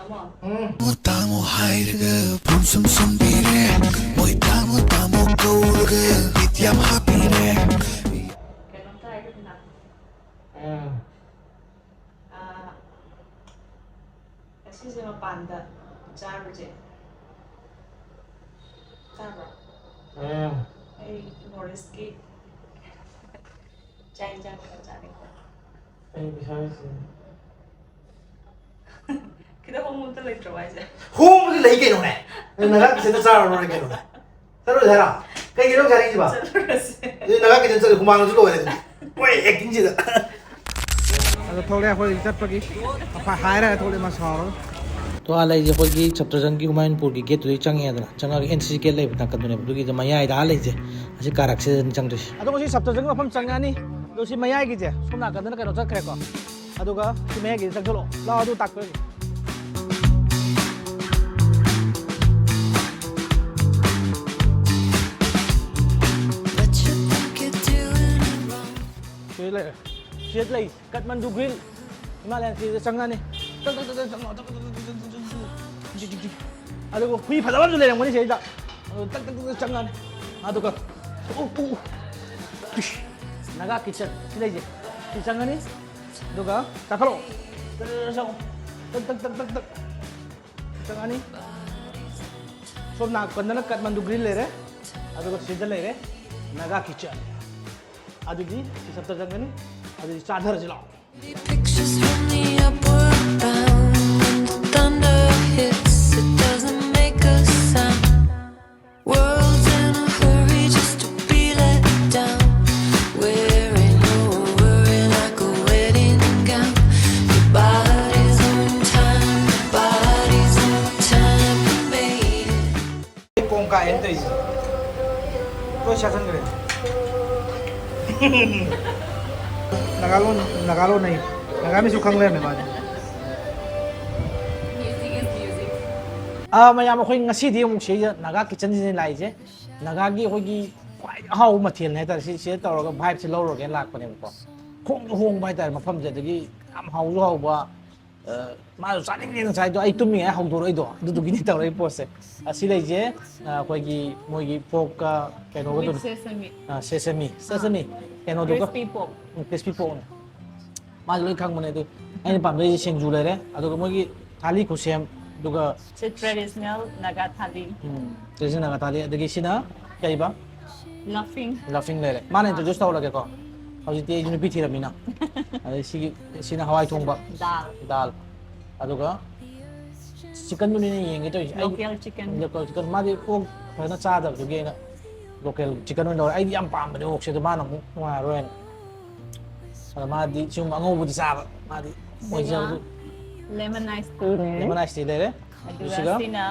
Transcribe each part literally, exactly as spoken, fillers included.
ꯇꯥꯃꯣ ꯇꯥꯃꯣ ꯍꯥꯏꯔꯒ ꯐꯝ ꯁꯨꯝ ꯁꯨꯝꯕꯤꯔꯦ꯫ ꯃꯣꯏ ꯇꯥꯃꯣ ꯇꯥꯃꯣ ꯀꯧꯔꯒ ꯕꯤꯠ ꯌꯥꯝ ꯍꯥꯞꯄꯤꯔꯦ꯫ ꯀꯩꯅꯣꯝꯇ ꯍꯥꯏꯒꯦ ꯅ꯫ ꯎꯝ꯫ ꯑꯥ, ꯉꯁꯤꯁꯦ ꯃꯄꯥꯟꯗ ꯆꯥꯔꯨꯁꯦ꯫ ꯆꯥꯕ꯭ꯔꯣ? ꯎꯝ꯫ ꯑꯩ ꯅꯣꯔꯠ ꯏꯁꯀꯤ ꯆꯥꯛ ꯏꯟꯁꯥꯡ ꯈꯔ ꯆꯥꯅꯤꯡꯕ꯫ ꯑꯩ ꯄꯩꯁꯥ ꯂꯩꯇꯦ꯫ ꯈꯤꯇꯪ ꯍꯣꯡꯕ ꯑꯝꯇ ꯂꯩꯇ꯭ꯔꯕꯣ ꯍꯥꯏꯁꯦ? ꯍꯣꯡꯕꯗꯤ ꯂꯩ ꯀꯩꯅꯣꯅꯦ꯫ ꯅꯪ ꯅꯥꯒꯥ ꯀꯤꯠꯆꯟꯗ ꯆꯥꯔꯨꯔ ꯂꯣꯏꯔꯦ ꯀꯩꯅꯣꯅꯦ꯫ ꯆꯠꯂꯨꯁꯦ ꯍꯥꯏꯔꯣ? ꯀꯩꯒꯤꯅꯣ ꯅꯪ ꯆꯥꯅꯤꯡꯉꯤꯁꯤꯕ? ꯆꯠꯂꯨꯔꯁꯦ꯫ ꯑꯗꯨꯗꯤ ꯅꯥꯒꯥ ꯀꯤꯠꯆꯟ ꯆꯠꯂꯦ, ꯍꯨꯃꯥꯡꯁꯨ ꯂꯣꯏꯔꯦ ꯑꯗꯨꯗꯤ꯫ ꯃꯣꯏ ꯑꯦꯛꯇꯤꯡꯁꯤꯗ꯫ ꯑꯗꯣ ꯊꯣꯛꯂꯛꯑꯦ ꯑꯩꯈꯣꯏ ꯆꯠꯄꯒꯤ꯫ ꯑꯐ-, ꯍꯥꯏꯔꯒ ꯊꯣꯛꯂꯛꯑꯦ ꯃꯥ ꯁꯥꯎꯔꯒ꯫ ꯇꯣ ꯑꯥ ꯂꯩꯁꯦ ꯑꯩꯈꯣꯏꯒꯤ ꯁꯞꯇꯔꯖꯪꯒꯤ ꯍꯨꯃꯥꯌꯨꯟꯄꯨꯔꯒꯤ ꯒꯦꯠꯇꯨꯗꯩ ꯆꯪꯉꯦꯗꯅ, ꯆꯪꯉꯒ ꯑꯦꯟ ꯁꯤ ꯁꯤ ꯒꯦꯠ ꯂꯩꯕ ꯅꯥꯀꯟꯗꯨꯅꯦꯕ꯫ ꯑꯗꯨꯒꯤꯗ ꯃꯌꯥꯏꯗ ꯑꯥ ꯂꯩꯁꯦ, ꯑꯁꯤ ꯀꯥꯔꯛꯁꯤꯗꯅꯤ ꯆꯪꯗꯣꯏꯁꯦ꯫ ꯑꯗꯣ ꯉꯁꯤ ꯁꯞꯇꯔꯖꯪꯒꯤ ꯃꯐꯝ ꯆꯪꯉꯛꯑꯅꯤ꯫ ꯑꯗꯣ ꯁꯤ ꯃꯌꯥꯏꯒꯤꯁꯦ ꯁꯣꯝ ꯅꯥꯀꯟꯗꯅ ꯀꯩꯅꯣ ꯆꯠꯈ꯭ꯔꯦꯀꯣ꯫ ꯑꯗꯨꯒ ꯁꯤ ꯃꯌꯥꯏꯒꯤꯗ ꯆꯪꯁꯤꯜꯂꯛꯑꯣ꯫ ꯂꯥꯛꯑꯣ, ꯑꯗꯨ ꯇꯥꯛꯄꯤꯔꯒꯦ꯫ What you think you're doing is wrong. ꯁꯤꯗ ꯂꯩꯔꯦ꯫ ꯁꯤꯗ ꯂꯩ꯫ ꯀꯥꯊꯃꯥꯟꯗꯨ ꯒ꯭ꯔꯤꯜ꯫ ꯍꯤꯃꯥꯂꯌꯥꯟ ꯁꯤꯗ ꯆꯪꯉꯅꯤ꯫ ꯇꯛ, ꯇꯛ, ꯇꯛ, ꯇꯛ, ꯆꯪꯉꯣ꯫ ꯇꯛ, ꯇꯛ, ꯇꯛ, ꯇꯛ, ꯇꯛ, ꯇꯛ, ꯇꯛ, ꯇꯛ꯫ ꯖꯤꯛ, ꯖꯤꯛ, ꯖꯤꯛ꯫ ꯑꯗꯨꯒ ꯍꯨꯏ ꯐꯖꯕ ꯑꯃꯁꯨ ꯂꯩꯔꯝꯒꯅꯤ ꯁꯤꯗꯩꯗ꯫ ꯑꯗꯨ ꯇꯛ, ꯇꯛ, ꯇꯛ, ꯇꯛ ꯆꯪꯉꯅꯤ꯫ ꯑꯗꯨꯒ, ꯎ, ꯎ, ꯎ꯫ ꯅꯥꯒꯥ ꯀꯤꯠꯆꯟ꯫ ꯁꯤ ꯂꯩꯁꯦ꯫ ꯁꯤ ꯆꯪꯉꯅꯤ꯫ ꯑꯗꯨꯒ ꯀꯥꯈꯠꯂꯣ꯫ ꯇꯛ, ꯇꯛ, ꯇꯛ, ꯆꯪꯉꯣ꯫ ꯇꯛ, ꯇꯛ, ꯇꯛ, ꯇꯛ, ꯇꯛ꯫ ꯆꯪꯉꯅꯤ꯫ ꯁꯣꯝ ꯅꯥꯀꯟꯗꯅ ꯀꯥꯊꯃꯥꯟꯗꯨ ꯒ꯭ꯔꯤꯜ ꯂꯩꯔꯦ꯫ ꯑꯗꯨꯒ ꯁꯤꯗ ꯂꯩꯔꯦ ꯅꯥꯒꯥ ꯀꯤꯠꯆꯟ꯫ ꯑꯗꯨꯗꯤ ꯁꯤ ꯁꯞꯇꯔ ꯆꯪꯒꯅꯤ꯫ ꯑꯗꯨꯗꯤ ꯆꯥꯊꯔꯁꯤ ꯂꯥꯛꯑꯣ꯫ Pictures from the upward bound. When the thunder hits, it doesn't make a sound. World's in a hurry just to be let down. Wearing your worry like a wedding gown. Your body's on time, your body's on time, you made it. ꯀꯣꯡ ꯀꯥꯏꯅ ꯇꯧꯔꯤꯁꯦ꯫ ꯂꯣꯏ ꯆꯥꯁꯟꯈ꯭ꯔꯦ꯫ ꯅꯥꯒꯥꯂꯣꯟ, ꯅꯥꯒꯥꯂꯣꯟ ꯍꯥꯏ꯫ ꯅꯥꯒꯥꯃꯤꯁꯁꯨ ꯈꯪ ꯂꯩꯔꯝꯃꯦ ꯃꯥꯗꯤ꯫ ꯑꯥ, ꯃꯌꯥꯝ, ꯑꯩꯈꯣꯏ ꯉꯁꯤꯗꯤ ꯑꯃꯨꯛ ꯁꯤꯗ ꯅꯥꯒꯥ ꯀꯤꯠꯆꯟꯁꯤꯗ ꯂꯥꯛꯏꯁꯦ꯫ ꯅꯥꯒꯥꯒꯤ ꯑꯩꯈꯣꯏꯒꯤ ꯈ꯭ꯋꯥꯏ ꯑꯍꯥꯎꯕ ꯃꯊꯦꯜꯅꯦ ꯍꯥꯏꯇꯥꯔꯦ꯫ ꯁꯤ, ꯁꯤꯗ ꯇꯧꯔꯒ vibeꯁꯦ ꯂꯧꯔꯨꯔꯒꯦꯅ ꯂꯥꯛꯄꯅꯦꯕꯀꯣ꯫ ꯍꯣꯡꯁꯨ ꯍꯣꯡꯕ ꯍꯥꯏꯇꯥꯔꯦ ꯃꯐꯝꯁꯦ, ꯑꯗꯒꯤ ꯌꯥꯝ ꯍꯥꯎꯁꯨ ꯍꯥꯎꯕ꯫ ꯃꯥꯁꯨ ꯆꯥꯅꯤꯡꯉꯦ ꯉꯁꯥꯏꯗꯣ, ꯑꯩ ꯇꯨꯝꯃꯤꯉꯩ ꯍꯧꯗꯣꯔꯛꯏꯗꯣ, ꯑꯗꯨꯗꯨꯒꯤꯅꯤ ꯇꯧꯔꯛꯏ ꯄꯣꯠꯁꯦ꯫ ꯑꯁꯤ ꯂꯩꯁꯦ ꯑꯩꯈꯣꯏꯒꯤ ꯃꯣꯏꯒꯤ ꯄꯣꯛꯀ ꯀꯩꯅꯣꯒ ꯑꯗꯨꯝ Sesame. Sesame sesame ꯀꯩꯅꯣꯗꯨꯒ Crispy pork. Crispy ꯄꯣꯛꯅꯦ꯫ ꯃꯥꯁꯨ ꯂꯣꯏ ꯈꯪꯕꯅꯦ꯫ ꯑꯗꯨ ꯑꯩꯅ ꯄꯥꯝꯖꯩꯁꯦ ꯁꯤꯡꯖꯨ ꯂꯩꯔꯦ, ꯑꯗꯨꯒ ꯃꯣꯏꯒꯤ ꯊꯥꯂꯤ ꯈꯨꯠꯁꯦꯝ, ꯑꯗꯨꯒ ꯁꯤ traditional Naga thali. Traditional Naga thali. ꯑꯗꯒꯤ ꯁꯤꯅ ꯀꯩꯕ? Laughing. ꯂꯐꯤꯡ ꯂꯩꯔꯦ꯫ ꯃꯥꯅ ꯏꯟꯇ꯭ꯔꯣꯗ꯭ꯌꯨꯁ ꯇꯧꯔꯒꯦꯀꯣ꯫ ꯍꯧꯖꯤꯛꯇꯤ ꯑꯩꯁꯨ ꯅꯨꯄꯤ ꯊꯤꯔꯕꯅꯤꯅ꯫ ꯑꯗꯩ ꯁꯤꯒꯤ ꯁꯤꯅ ꯍꯋꯥꯏ ꯊꯣꯡꯕ꯫ Dal. ꯗꯥꯜ꯫ ꯑꯗꯨꯒ ꯆꯤꯛꯀꯟꯗꯨꯅꯤꯅ ꯌꯦꯡꯒꯦ ꯇꯧꯔꯤꯁꯦ꯫ ꯑꯩꯗꯤ Local chicken. Local chicken. ꯃꯥꯗꯤ ꯑꯣꯛ ꯐꯖꯅ ꯆꯥꯗꯕꯗꯨꯒꯤ ꯑꯩꯅ ꯂꯣꯀꯦꯜ ꯆꯤꯛꯀꯟ ꯑꯣꯏꯅ ꯂꯧꯔꯦ꯫ ꯑꯩꯗꯤ ꯌꯥꯝ ꯄꯥꯝꯕꯅꯦ ꯑꯣꯛꯁꯦ, ꯑꯗꯣ ꯃꯥꯅ ꯑꯃꯨꯛ ꯅꯨꯡꯉꯥꯏꯔꯔꯣꯏꯅ꯫ ꯑꯗꯣ ꯃꯥꯗꯤ ꯁꯤꯒꯨꯝꯕ ꯑꯉꯧꯕꯗꯤ ꯆꯥꯕ꯫ ꯃꯥꯗꯤ ꯑꯗꯨꯒ ꯑꯣꯏꯖꯕꯗꯨ꯫ Lemon ice tea. Lemon ice T ꯂꯩꯔꯦ꯫ ꯑꯗꯨꯒ ꯁꯤꯒ ꯁꯤꯅ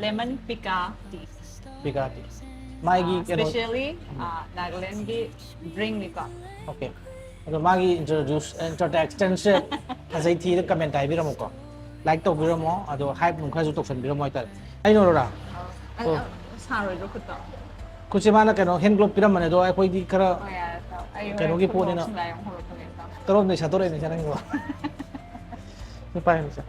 lemon pica tea. ꯄꯤꯀꯥ ꯇꯤ꯫ ꯃꯥꯒꯤ ꯀꯩꯅꯣ꯫ Especially Nagaland ꯒꯤ drink ꯅꯤꯀꯣ꯫ ꯑꯣꯀꯦ꯫ ꯑꯗꯣ ꯃꯥꯒꯤ ꯏꯟꯇ꯭ꯔꯣꯗ꯭ꯌꯨꯁ ꯏꯟꯇ꯭ꯔꯣꯗꯛꯁꯟꯁꯦ ꯐꯖꯩ ꯊꯤꯗ ꯀꯃꯦꯟꯇ ꯍꯥꯏꯕꯤꯔꯝꯃꯨꯀꯣ꯫ ꯂꯥꯏꯛ ꯇꯧꯕꯤꯔꯝꯃꯣ, ꯑꯗꯣ ꯍꯥꯏꯞ ꯅꯨꯡ ꯈꯔꯁꯨ ꯇꯧꯁꯟꯕꯤꯔꯝꯃꯣ ꯍꯥꯏꯇꯥꯔꯦ꯫ ꯑꯩ ꯅꯣꯔꯣꯔꯥ꯫ ꯑ- ꯑ- ꯁꯥꯔꯣꯏꯗ꯭ꯔꯣ ꯈꯨꯠꯇꯣ? ꯈꯨꯠꯁꯦ ꯃꯥꯅ ꯀꯩꯅꯣ ꯍꯦꯟ ꯒ꯭ꯂꯣꯞ ꯄꯤꯔꯝꯕꯅꯦ, ꯑꯗꯣ ꯑꯩꯈꯣꯏꯗꯤ ꯈꯔ ꯍꯣꯏ, ꯌꯥꯔꯦ, ꯇꯧ꯫ ꯑꯩ ꯍꯣꯔꯦꯟ ꯀꯩꯅꯣꯒꯤ ꯈꯨꯠ ꯄꯣꯠꯅꯤꯅ꯫ ꯅꯣꯛꯁꯤꯜꯂꯛꯑꯦ, ꯍꯧꯔꯛꯄꯒꯤ ꯇꯧ꯫ ꯀꯔꯣꯝꯗꯩ ꯁꯠꯇꯣꯔꯛꯏꯅꯣ ꯏꯆꯥ ꯅꯪꯒꯤꯕꯣ? ꯁꯤ ꯄꯥꯏꯔꯣ ꯏꯆꯥ꯫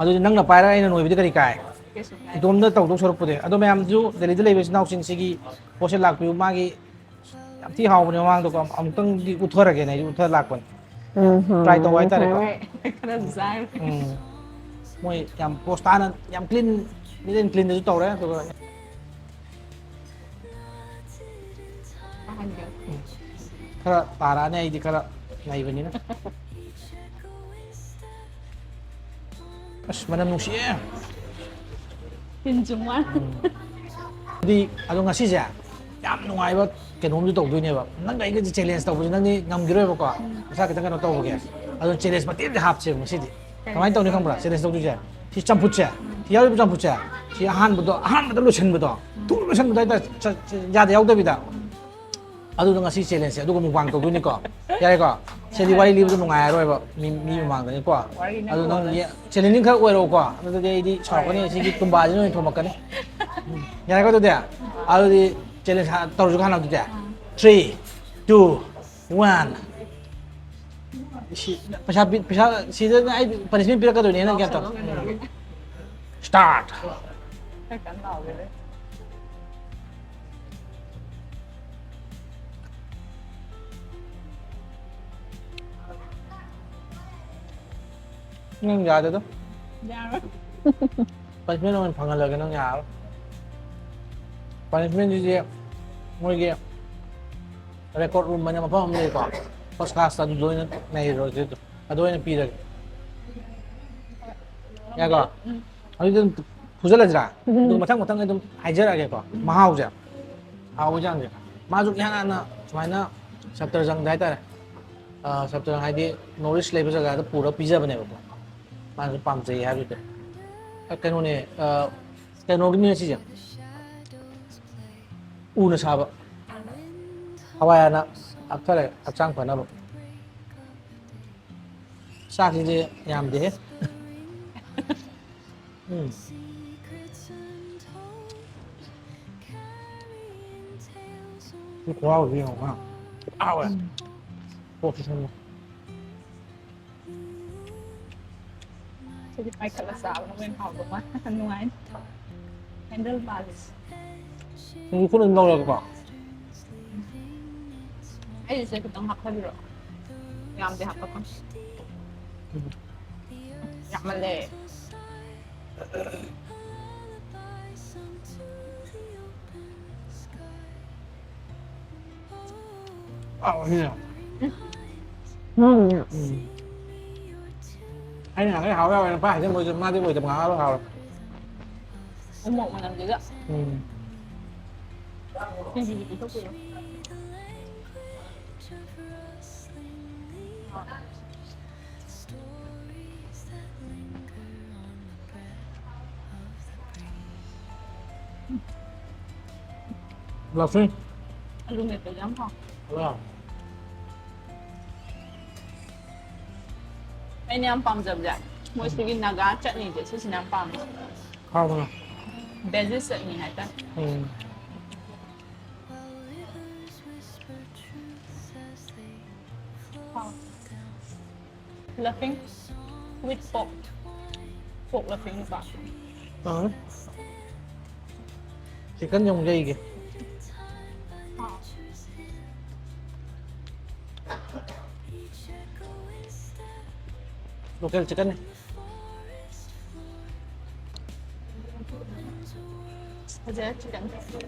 ꯑꯗꯨꯗꯤ ꯅꯪꯅ ꯄꯥꯏꯔꯒ ꯑꯩꯅ ꯅꯣꯏꯕꯗꯤ ꯀꯔꯤ ꯀꯥꯏ? ꯀꯩꯁꯨ ꯀꯥꯏꯗꯦ꯫ ꯏꯇꯣꯝꯗ ꯇꯧꯗꯧ ꯁꯔꯨꯛꯄꯨꯗꯤ꯫ ꯑꯗꯣ ꯃꯌꯥꯝꯁꯨ ꯗꯦꯜꯂꯤꯗ ꯂꯩꯕ ꯏꯆꯤꯟ ꯏꯅꯥꯎꯁꯤꯡ ꯁꯤꯒꯤ ꯄꯣꯠꯁꯦ ꯂꯥꯛꯄꯤꯌꯨ꯫ ꯃꯥꯒꯤ ꯌꯥꯝ ꯊꯤ ꯍꯥꯎꯕꯅꯦ ꯃꯃꯥꯡꯗꯀꯣ꯫ ꯑꯃꯨꯛꯇꯪꯗꯤ ꯎꯠꯊꯔꯒꯦꯅ ꯑꯩꯁꯨ ꯎꯠꯊꯔ ꯂꯥꯛꯄꯅꯦ꯫ ꯇ꯭ꯔꯥꯏ ꯇꯧꯕ ꯍꯥꯏꯇꯥꯔꯦꯀꯣ꯫ ꯍꯣꯏ, ꯈꯔ ꯆꯥꯔꯦ꯫ ꯎꯝ꯫ ꯃꯣꯏ ꯌꯥꯝ ꯄꯣꯁ ꯇꯥꯅ ꯌꯥꯝ ꯀ꯭ꯂꯤꯟ, ꯅꯤꯠ ꯑꯦꯟ ꯀ꯭ꯂꯤꯟꯗꯁꯨ ꯇꯧꯔꯦ꯫ ꯑꯗꯨꯒ ꯑꯍꯟꯒ꯫ ꯈꯔ ꯇꯥꯔꯛꯑꯅꯤ, ꯑꯩꯗꯤ ꯈꯔ ꯅꯩꯕꯅꯤꯅ꯫ ꯑꯁ, ꯃꯅꯝ ꯅꯨꯡꯁꯤꯌꯦ꯫ ꯇꯤꯟ ꯆꯨꯝ ꯃꯥꯜꯂꯦ꯫ ꯑꯗꯨꯗꯤ ꯑꯗꯣ ꯉꯁꯤꯁꯦ ꯌꯥꯝ ꯅꯨꯡꯉꯥꯏꯕ ꯀꯩꯅꯣꯝꯁꯨ ꯇꯧꯗꯣꯏꯅꯦꯕ꯫ ꯅꯪꯒ ꯑꯩꯒꯁꯦ ꯆꯦꯂꯦꯟꯖ ꯇꯧꯕꯁꯦ ꯅꯪꯗꯤ ꯉꯝꯈꯤꯔꯣꯏꯕꯀꯣ꯫ ꯅꯁꯥ ꯈꯤꯇꯪ ꯀꯩꯅꯣ ꯇꯧꯕꯒꯤ꯫ ꯑꯗꯣ ꯆꯦꯂꯦꯟꯖ ꯃꯇꯦꯛ ꯑꯃꯗꯤ ꯍꯥꯞꯁꯦꯕ ꯉꯁꯤꯗꯤ꯫ ꯀꯃꯥꯏꯅ ꯇꯧꯅꯤ ꯈꯪꯕ꯭ꯔꯥ? ꯆꯦꯂꯦꯟꯖ ꯇꯧꯗꯣꯏꯁꯦ꯫ ꯁꯤ ꯆꯝꯐꯨꯠꯁꯦ꯫ ꯁꯤ ꯌꯥꯎꯔꯤꯕ ꯆꯝꯐꯨꯠꯁꯦ꯫ ꯁꯤ ꯑꯍꯥꯟꯕꯗꯣ, ꯑꯍꯥꯟꯕꯗ ꯂꯣꯏꯁꯤꯟꯕꯗꯣ꯫ ꯊꯨꯅ ꯂꯣꯏꯁꯤꯟꯕꯗꯣ ꯍꯥꯏꯇꯥꯔꯦ꯫ ꯆ-, ꯆ-, ꯌꯥꯗ ꯌꯥꯎꯗꯕꯤꯗ꯫ ꯑꯗꯨꯗꯣ ꯉꯁꯤ ꯆꯦꯂꯦꯟꯖꯁꯦ ꯑꯗꯨꯒ ꯃꯨꯛꯕꯥꯡ ꯇꯧꯗꯣꯏꯅꯤꯀꯣ꯫ ꯌꯥꯔꯦꯀꯣ? ꯁꯤꯗꯤ ꯋꯥꯔꯤ ꯂꯤꯕꯗꯣ ꯅꯨꯡꯉꯥꯏꯔꯔꯣꯏꯕ ꯃꯤ, ꯃꯤ ꯃꯃꯥꯡꯗꯅꯤꯀꯣ꯫ ꯋꯥꯔꯤ ꯅꯪ ꯑꯗꯨ ꯅꯪ ꯂꯣꯜꯂꯣ꯫ ꯌꯦ-, ꯆꯦꯂꯦꯟꯖꯤꯡ ꯈꯔ ꯑꯣꯏꯔꯛꯎꯀꯣ꯫ ꯑꯗꯨꯗꯤ ꯑꯩꯗꯤ ꯁꯥꯎꯔꯛꯀꯅꯤ, ꯁꯤꯒꯤ ꯇꯨꯝꯕꯥꯁꯤꯅ ꯑꯣꯏꯅ ꯊꯣꯝꯃꯛꯀꯅꯤ꯫ ꯎꯝ, ꯌꯥꯔꯦꯀꯣ ꯑꯗꯨꯗꯤ? ꯑꯗꯨꯗꯤ ꯆꯦꯂꯦꯟꯖ ꯍꯥ-, ꯇꯧꯔꯁꯤꯀꯣ ꯍꯥꯟꯅ ꯑꯗꯨꯗꯤ꯫ Three, two, one. ꯁꯤ ꯄꯩꯁꯥ ꯄꯤ- ꯄꯩꯁꯥ ꯁꯤꯗ ꯑꯩ ꯄꯅꯤꯁꯃꯦꯟ ꯄꯤꯔꯛꯀꯗꯣꯏꯅꯦ ꯅꯪ ꯒ꯭ꯌꯥꯟ ꯇꯥꯎ꯫ ꯁ꯭ꯇꯥꯔꯠ꯫ ꯅꯪ ꯌꯥꯗꯦꯗ꯫ ꯌꯥꯔꯣꯏ꯫ ꯄꯅꯤꯁꯃꯦꯟ ꯑꯣꯏꯅ ꯐꯪꯍꯜꯂꯒꯦ ꯅꯪ ꯌꯥꯔꯣꯏ꯫ ꯄꯅꯤꯁꯃꯦꯟꯁꯤꯗꯤ ꯃꯣꯏꯒꯤ ꯔꯦꯀꯣꯔꯠ ꯔꯨꯝ ꯍꯥꯏꯅ ꯃꯐꯝ ꯑꯃ ꯂꯩꯀꯣ, ꯐꯥꯔꯁ ꯀ꯭ꯂꯥꯁꯇ ꯑꯗꯨꯗ ꯑꯣꯏꯅ ꯅꯩꯔꯣ ꯑꯗꯨꯗꯣ, ꯑꯗꯨ ꯑꯣꯏꯅ ꯄꯤꯔꯒꯦ꯫ ꯌꯥꯏꯀꯣ? ꯑꯗꯨꯗꯤ ꯑꯗꯨꯝ ꯐꯨꯖꯜꯂꯁꯤꯔꯥ? ꯑꯗꯨꯒ ꯃꯊꯪ ꯃꯊꯪ ꯑꯗꯨꯝ ꯍꯥꯏꯖꯔꯛꯑꯒꯦꯀꯣ, ꯃꯍꯥꯎꯁꯦ꯫ ꯍꯥꯎꯕꯩ ꯆꯥꯡꯁꯦ꯫ ꯃꯥꯁꯨ ꯏꯍꯥꯟ ꯍꯥꯟꯅ ꯁꯨꯃꯥꯏꯅ ꯁꯞꯇꯔꯖꯪꯗ ꯍꯥꯏꯇꯥꯔꯦ꯫ ꯑ, ꯁꯞꯇꯔꯖꯪ ꯍꯥꯏꯗꯤ ꯅꯣꯔꯠ ꯏꯁ ꯂꯩꯕ ꯖꯒꯥꯗ ꯄꯨꯔ ꯄꯤꯖꯕꯅꯦꯕꯀꯣ꯫ ꯃꯥꯁꯨ ꯄꯥꯝꯖꯩ ꯍꯥꯏꯕꯗꯨꯗ꯫ ꯑ, ꯀꯩꯅꯣꯅꯦ, ꯑ, ꯀꯩꯅꯣꯒꯤꯅꯦ ꯁꯤꯁꯦ꯫ ꯎꯅ ꯁꯥꯕ꯫ ꯍꯋꯥꯏ ꯍꯥꯟꯅ ꯍꯥꯞꯊꯔꯦ, ꯍꯛꯆꯥꯡ ꯐꯅꯕ꯫ ꯆꯥꯛꯁꯤꯗꯤ ꯌꯥꯝꯗꯦꯍꯦ꯫ ꯎꯝ꯫ ꯁꯤ ꯈꯨꯍꯥꯎꯁꯤ ꯌꯦꯡꯉꯣ, ꯍꯥ? ꯍꯥꯎꯋꯦ꯫ ꯄꯣꯛꯁꯤ ꯁꯪꯉꯦ꯫ ꯁꯤꯗꯤ ꯄꯥꯏꯈꯠꯂ ꯆꯥꯕꯅ ꯍꯦꯟꯅ ꯍꯥꯎꯗꯧ ꯃꯥꯜꯂꯦ꯫ ꯅꯨꯡꯉꯥꯏꯅꯤ꯫ ꯍꯦꯟꯗꯜ ꯄꯥꯜꯂꯤꯁꯦ꯫ ꯁꯤꯡꯖꯨ ꯈꯨꯠ ꯑꯗꯨꯝ ꯂꯧꯔꯒꯀꯣ꯫ ꯑꯩꯁꯦ ꯈꯤꯇꯪ ꯍꯥꯞꯆꯕꯤꯔꯣ꯫ ꯌꯥꯝꯗꯤ ꯍꯥꯞꯄꯛꯀꯅꯨ꯫ ꯌꯥꯝꯃꯜꯂꯦ꯫ ꯍꯥꯎꯋꯦ ꯁꯤꯅ꯫ ꯎꯝ꯫ ꯑꯩꯅ ꯉꯁꯥꯏ ꯍꯥꯎꯋꯦ ꯍꯥꯎꯋꯦꯅ ꯄꯥꯏ ꯍꯥꯏꯖꯟꯕ ꯑꯣꯏꯁꯨ ꯃꯥꯗꯤ ꯑꯣꯏꯗꯕ ꯉꯥꯡꯉꯒ ꯍꯥꯎꯋꯦ꯫ ꯎꯃꯣꯛ ꯃꯅꯝꯁꯤꯒ꯫ ꯎꯝ꯫ ꯁꯤꯡꯖꯨꯒꯤ ꯄꯤꯊꯣꯛꯄꯤꯔꯣ꯫ ꯂꯥꯛꯁꯤ꯫ ꯑꯂꯨ ꯃꯦꯠꯄꯁꯦ ꯌꯥꯝ ꯍꯥꯎ꯫ ꯍꯜꯂꯣ꯫ ꯑꯩꯅ ꯌꯥꯝ ꯄꯥꯝꯖꯕꯁꯦ ꯃꯣꯏ ꯁꯤꯒꯤ ꯅꯥꯒꯥ ꯆꯠꯅꯤꯁꯦ ꯁꯤꯁꯤꯅ ꯌꯥꯝ ꯄꯥꯝꯃꯦ꯫ ꯍꯥꯎꯕꯅꯦ꯫ ꯚꯦꯖꯤꯁ ꯆꯠꯅꯤ ꯍꯥꯏꯇꯥꯔꯦ꯫ ꯎꯝ꯫ ꯍꯥꯎ꯫ Stuffing with pork. Pork stuffing ꯀꯣ꯫ ꯑꯥ꯫ Chicken ꯑꯃꯨꯛ ꯂꯩꯒꯦ꯫ Local chicken ꯅꯦ꯫ ꯐꯖꯔꯦ chicken ꯁꯦ꯫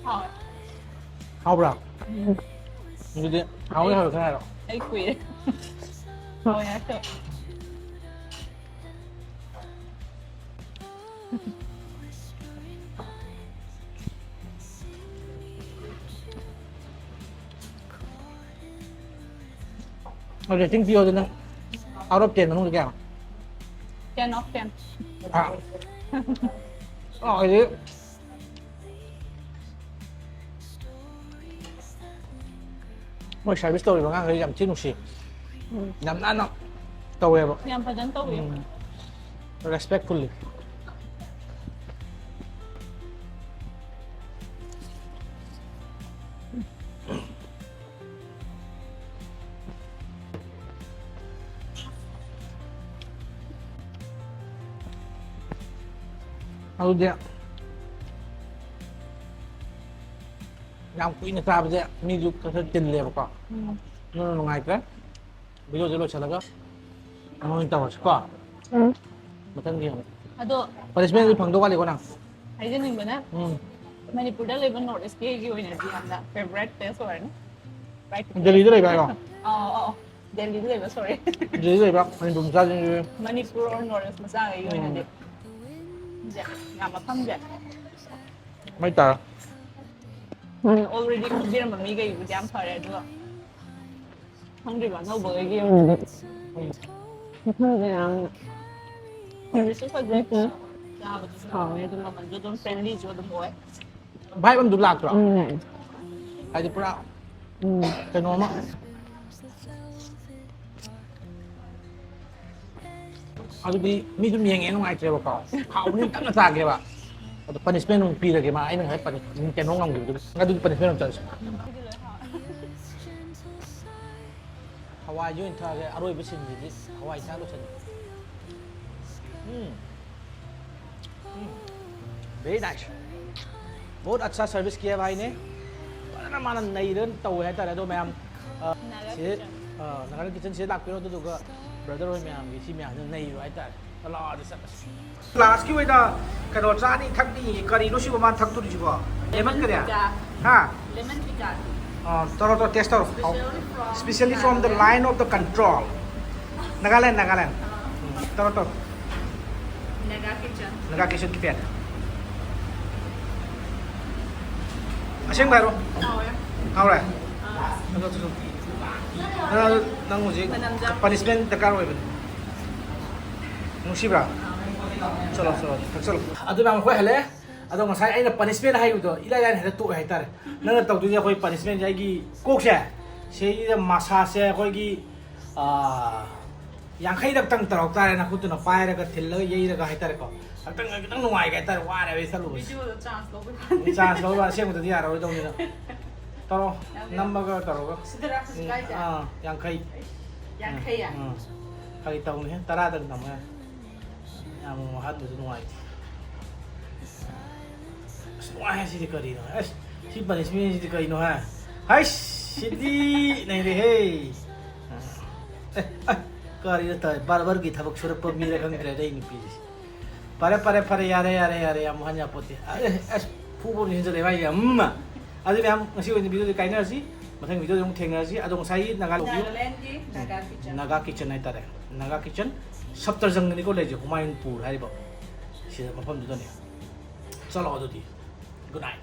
ꯍꯥꯎꯋꯦ꯫ ꯍꯥꯎꯕ꯭ꯔꯥ? ꯑꯗꯨꯗꯤ ꯍꯥꯎꯋꯦ ꯍꯥꯎꯋꯦ ꯈꯔ ꯍꯥꯏꯔꯣ꯫ ꯑꯩ ꯀꯨꯏꯔꯦ꯫ ꯍꯥꯎꯋꯦ ꯍꯥꯏꯔꯛꯇꯕ꯫ ꯑꯗꯨ rating ꯄꯤꯌꯣ ꯑꯗꯨ ꯅꯪ out of ten ꯃꯅꯨꯡꯗ ꯀꯌꯥꯅꯣ? Ten of ten. ꯑꯥ꯫ ꯑꯣ ꯑꯩꯗꯤ ꯃꯣꯏ service ꯇꯧꯔꯤꯕ ꯑꯉꯥꯡꯈꯩ ꯌꯥꯝ ꯊꯤ ꯅꯨꯡꯁꯤ꯫ ꯎꯝ꯫ ꯌꯥꯝ ꯅꯥꯟꯅ ꯇꯧꯋꯦꯕ꯫ ꯌꯥꯝ ꯐꯖꯅ ꯇꯧꯕꯤꯌꯨ꯫ ꯎꯝ꯫ Respectfully꯫ ꯑꯗꯨꯗꯤ ꯌꯥꯝ ꯀꯨꯏꯅ ꯆꯥꯕꯁꯦ ꯃꯤꯁꯨ ꯈꯔ ꯈꯔ ꯇꯤꯜꯂꯦꯕꯀꯣ꯫ ꯎꯝ꯫ ꯑꯗꯨꯅ ꯅꯨꯡꯉꯥꯏꯇ꯭ꯔꯦ꯫ Video ꯁꯦ ꯂꯣꯏꯁꯤꯜꯂꯒ ꯑꯃ ꯑꯣꯏꯅ ꯇꯧꯔꯁꯤꯀꯣ꯫ ꯎꯝ꯫ ꯃꯊꯪꯒꯤ ꯑꯃꯨꯛ꯫ ꯑꯗꯣ Punishment ꯁꯨ ꯐꯪꯗꯧ ꯋꯥꯠꯂꯤꯀꯣ ꯅꯪ? ꯍꯥꯏꯖꯅꯤꯡꯕꯅ ꯎꯝ꯫ ꯃꯅꯤꯄꯨꯔꯗ ꯂꯩꯕ North East ꯀꯤ ꯑꯩꯒꯤ ꯑꯣꯏꯅꯗꯤ ꯌꯥꯝꯅ favourite place ꯑꯣꯏꯔꯅꯤ꯫ Right? ꯗꯦꯜꯂꯤꯗ ꯂꯩꯕ ꯍꯥꯏꯔꯣ? ꯑꯥ, ꯑꯥ, ꯑꯥ꯫ ꯗꯦꯜꯂꯤꯗ ꯂꯩꯕ, sorry꯫ ꯗꯦꯜꯂꯤꯗ ꯂꯩꯕ Manipur ꯃꯆꯥꯁꯤꯡꯁꯤ Manipur or North East ꯃꯆꯥꯈꯩꯒꯤ ꯎꯝ꯫ ꯑꯣꯏꯅꯗꯤ꯫ ꯁꯦ, ꯌꯥꯝ ꯃꯐꯝꯁꯦ꯫ ꯃꯩ ꯇꯥꯔꯦ꯫ ꯎꯝ, already ꯈꯪꯕꯤꯔꯝꯕ ꯃꯤꯈꯩꯕꯨꯗꯤ ꯌꯥꯝ ꯐꯔꯦ, ꯑꯗꯨꯒ ꯈꯪꯗ꯭ꯔꯤꯕ ꯑꯅꯧꯕꯈꯩꯒꯤ ꯑꯣꯏꯅꯗꯤ ꯃꯐꯝꯁꯦ ꯌꯥꯝꯅ service ꯁꯨ ꯐꯖꯩ, ꯆꯥꯕꯗꯨꯁꯨ ꯍꯥꯎꯋꯦ, ꯑꯗꯨ ꯃꯃꯜꯁꯨ ꯑꯗꯨꯝ friendly ꯁꯨ ꯑꯗꯨꯝ ꯑꯣꯏ꯫ Vibe ꯑꯃꯗꯨ ꯂꯥꯛꯇ꯭ꯔꯣ? ꯎꯝ꯫ ꯍꯥꯏꯗꯤ ꯄꯨꯔꯥ ꯎꯝ꯫ ꯀꯩꯅꯣ ꯑꯃ꯫ ꯑꯗꯨꯗꯤ ꯃꯤ ꯑꯗꯨꯝ ꯌꯦꯡꯉꯦ ꯅꯨꯡꯉꯥꯏꯇ꯭ꯔꯦꯕꯀꯣ꯫ ꯍꯥꯎꯕꯅꯤꯅ ꯀꯟꯅ ꯆꯥꯒꯦꯕ꯫ ꯑꯗꯣ punishment ꯑꯃꯨꯛ ꯄꯤꯔꯒꯦ ꯃꯥ ꯑꯩꯅ ꯉꯁꯥꯏ puni-, ꯀꯩꯅꯣ ꯉꯝꯈꯤꯕꯗꯨꯗ꯫ ꯑꯗꯨꯗꯤ punishment ꯑꯃꯨꯛ ꯆꯠꯂꯁꯤ꯫ ꯎꯝ, ꯑꯩꯗꯤ ꯂꯣꯏ ꯍꯥꯎꯋꯦ꯫ ꯍꯋꯥꯏꯁꯦ ꯑꯣꯏꯅ ꯊꯛꯑꯒꯦ, ꯑꯔꯣꯏꯕ ꯁꯤꯟꯁꯤꯗꯤ ꯍꯋꯥꯏ ꯊꯛꯑ ꯂꯣꯏꯁꯟꯒꯦ. ꯎꯝ. ꯎꯝ. Very nice. बहुत अच्छा service किया भाई ने. ꯐꯖꯅ ꯃꯥꯅ ꯅꯩꯔ ꯇꯧꯋꯦ ꯍꯥꯏꯇꯥꯔꯦ. ꯑꯗꯣ ꯃꯌꯥꯝ, ꯑ, ꯅꯥꯒꯥ ꯁꯤꯗ, kitchen. ꯑ, ꯅꯥꯒꯥ kitchen ꯁꯤꯗ ꯂꯥꯛꯄꯤꯔꯣ, ꯑꯗꯨꯗꯨꯒ brother ꯍꯣꯏ ꯃꯌꯥꯝꯒꯤ ꯁꯤ ꯃꯌꯥꯝꯁꯤꯅ ꯅꯩꯔꯣ ꯍꯥꯏꯇꯥꯔꯦ. ꯂꯥꯛꯑꯣ, ꯑꯗꯨ ꯆꯠꯂꯁꯤ. Last ꯀꯤ ꯑꯣꯏꯅ ꯀꯩꯅꯣ ꯆꯥꯅꯤ ꯊꯛꯅꯤ, ꯀꯔꯤꯅꯣ ꯁꯤꯕꯣ ꯃꯥꯅ ꯊꯛꯇꯣꯔꯤꯁꯤꯕꯣ? Lemon lemon ꯀꯔꯤ? Pica. ꯍꯥ? Lemon pica. ꯑ, ꯇꯧꯔꯣ, ꯇꯧꯔꯣ, taste ꯇꯧꯔꯣ. Specially from Specially from the Nagaland. Line of the control. Nagaland, Nagaland. ꯑ. ꯎꯝ, ꯇꯧꯔꯣ, ꯇꯧꯔꯣ. Naga kitchen. Naga kitchen ꯀꯤ ꯄꯦꯠ. ꯑꯁꯦꯡꯕ ꯍꯥꯏꯔꯣ? ꯍꯥꯎꯋꯦ. ꯍꯥꯎꯔꯦ? ꯑ. ꯑꯗꯣ, ꯑꯗꯣ, ꯑꯗꯣ, ꯅꯪ ꯍꯧꯖꯤꯛ ꯃꯅꯝꯁꯦ ꯌꯥꯝ punishment ꯗꯔꯀꯥꯔ ꯑꯣꯏꯕꯅꯤ. ꯅꯨꯡꯁꯤꯕ꯭ꯔꯥ? ꯆꯠꯂꯣ, ꯆꯠꯂꯣ, ꯊꯛꯆꯜꯂꯣ. ꯑꯗꯨꯅ ꯑꯩꯈꯣꯏ ꯍꯜꯂꯛꯑꯦ꯫ ꯑꯗꯣ ꯉꯁꯥꯏ ꯑꯩꯅ punishment ꯍꯥꯏꯈꯤꯕꯗꯣ ꯏꯂꯥꯏ ꯂꯥꯏꯅ ꯍꯦꯛꯇ ꯇꯣꯛꯑꯦ ꯍꯥꯏꯇꯥꯔꯦ꯫ ꯅꯪꯅ ꯇꯧꯗꯣꯏꯁꯦ ꯑꯩꯈꯣꯏ punishment ꯁꯦ ꯑꯩꯒꯤ ꯀꯣꯛꯁꯦ, ꯁꯤꯗꯩꯁꯤꯗ massage ꯁꯦ ꯑꯩꯈꯣꯏꯒꯤ, ꯑꯥ, ꯌꯥꯡꯈꯩꯔꯛꯇꯪ ꯇꯧꯔꯛ ꯇꯥꯔꯦ, ꯅꯈꯨꯠꯇꯨꯅ ꯄꯥꯏꯔꯒ, ꯊꯤꯜꯂꯒ, ꯌꯩꯔꯒ ꯍꯥꯏꯇꯥꯔꯦꯀꯣ꯫ ꯈꯤꯇꯪ, ꯈꯤꯇꯪ ꯅꯨꯡꯉꯥꯏꯒꯦ ꯍꯥꯏꯇꯥꯔꯦ, ꯋꯥꯔꯦꯕ ꯑꯩ ꯆꯠꯂꯨꯕꯁꯦ꯫ Video ꯗꯣ chance ꯂꯧꯕ ꯌꯥꯗꯦ꯫ Chance ꯂꯧꯕ, ꯑꯁꯦꯡꯕꯗꯗꯤ ꯌꯥꯔꯔꯣꯏꯗꯧꯅꯤꯅ꯫ ꯇꯧꯔꯣ, ꯌꯥꯕ꯭ꯔꯥ? ꯅꯝꯃꯒ ꯇꯧꯔꯒ꯫ ꯁꯤꯗꯔꯥ? ꯎꯝ, ꯀꯥꯏꯗ? ꯑꯥ, ꯌꯥꯡꯈꯩ꯫ ꯌꯥꯡꯈꯩ ꯌꯥ? ꯎꯝ, ꯎꯝ. ꯐꯥꯒꯤ ꯇꯧꯅꯤꯍꯦ, ꯇꯔꯥꯗꯪ ꯅꯝꯃꯣ ꯌꯥꯔꯦ꯫ ꯌꯥꯝ ꯑꯃꯨꯛ ꯍꯥꯠꯄꯁꯨ ꯅꯨꯡꯉꯥꯏꯇꯦ꯫ ꯑꯁ, ꯅꯨꯡꯉꯥꯏꯍꯦ ꯁꯤꯗꯤ ꯀꯔꯤꯅꯣ? ꯑꯁ, ꯁꯤ punishment ꯁꯤꯗꯤ ꯀꯩꯅꯣ ꯍꯥ? ꯍꯩꯁ, ꯁꯤꯗꯤ ꯅꯩꯔꯦꯍꯦ꯫ ꯑꯦ, ꯑꯦ, ꯀꯔꯤꯅꯣ ꯇꯧꯔꯤ? Barber ꯒꯤ ꯊꯕꯛ ꯁꯨꯔꯛꯄ ꯃꯤꯔ ꯈꯪꯗ꯭ꯔꯦ ꯑꯩ ꯅꯨꯄꯤꯁꯦ꯫ ꯐꯔꯦ, ꯐꯔꯦ, ꯐꯔꯦ, ꯌꯥꯔꯦ, ꯌꯥꯔꯦ, ꯌꯥꯔꯦ, ꯌꯥꯝ ꯍꯟ ꯌꯥꯄꯣꯠꯇꯦ꯫ ꯑꯦ, ꯑꯁ, ꯐꯨꯕ ꯑꯃ ꯍꯦꯟꯖꯜꯂꯦ ꯃꯥꯏꯁꯦ꯫ ꯎꯝ꯫ ꯑꯗꯨ ꯃꯌꯥꯝ, ꯉꯁꯤ ꯑꯣꯏꯅ video ꯁꯦ ꯀꯥꯏꯅꯔꯁꯤ꯫ ꯃꯊꯪ video ꯗ ꯑꯃꯨꯛ ꯊꯦꯡꯅꯔꯁꯤ꯫ ꯑꯗꯣ ꯉꯁꯥꯏꯒꯤ ꯅꯥꯒꯥ ꯂꯣꯛꯀꯤ Nagaland ꯒꯤ ꯎꯝ, Naga kitchen. Naga kitchen ꯍꯥꯏꯇꯥꯔꯦ꯫ Naga kitchen, ꯁꯞꯇꯔꯖꯪꯗꯅꯤꯀꯣ ꯂꯩꯔꯤꯁꯦ, ꯍꯨꯃꯥꯌꯨꯟꯄꯨꯔ ꯍꯥꯏꯔꯤꯕ ꯁꯤꯗ ꯃꯐꯝꯗꯨꯗꯅꯦ꯫ ꯆꯠꯂꯣ ꯑꯗꯨꯗꯤ꯫ Good night.